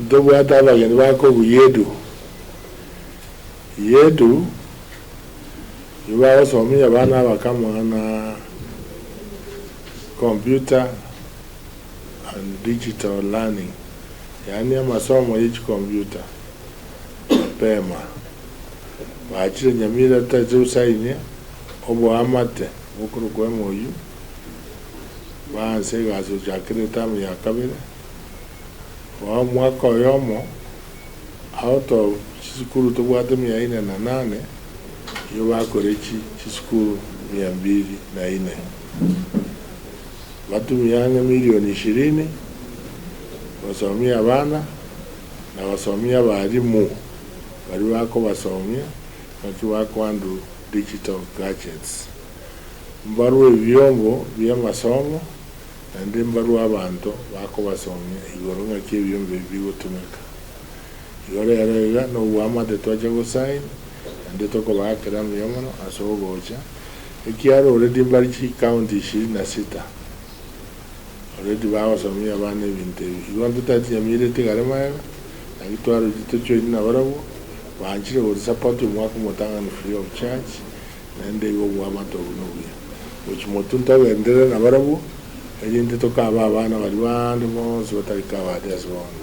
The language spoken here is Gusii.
Ntobwate abageni bakorwa Yedu. Yedu nigo bagosomia abana abake amang'ana computer and digital learning, yaani amasomo ye chicomputer mapema. Bachire Nyamira totagete gosainia oboamate bokorokwa MOU, baanse egasi gochakera etamu ya kabere. Bono omwaka oyomo, out of chisukuru tobwate mia ine na nane, nigo bakore chisukuru mia mbili na ine. Batumie ang'e milioni ishirini gosomia abana na gosomia abalimu baria bakobasomia naki bakohandle digital gadgets. Mbarwe ebiombo bi'amasomo Naende mbarue abanto bakobasomia igoro ng'aki ebiombe ebi bigotumeka. Igo rero iga nobwamate twacha gosign, naende tokobaakera mbuya mono ase ogocha, ekiagera already mbare chicounty ishirini na sita already bagosomia abana ebinto ebi. Igo ntotari chinyamira etigare magega, naki twaroche tochoini nabarabwo, banchire gotusupport omwaka omotang'ani free of charge, Naende igo obwamate obwo nobuya. Gochia motwe ntogenderere nabarabwo, erinde tokabe abana baria bande bonsi batari kabati ase bono.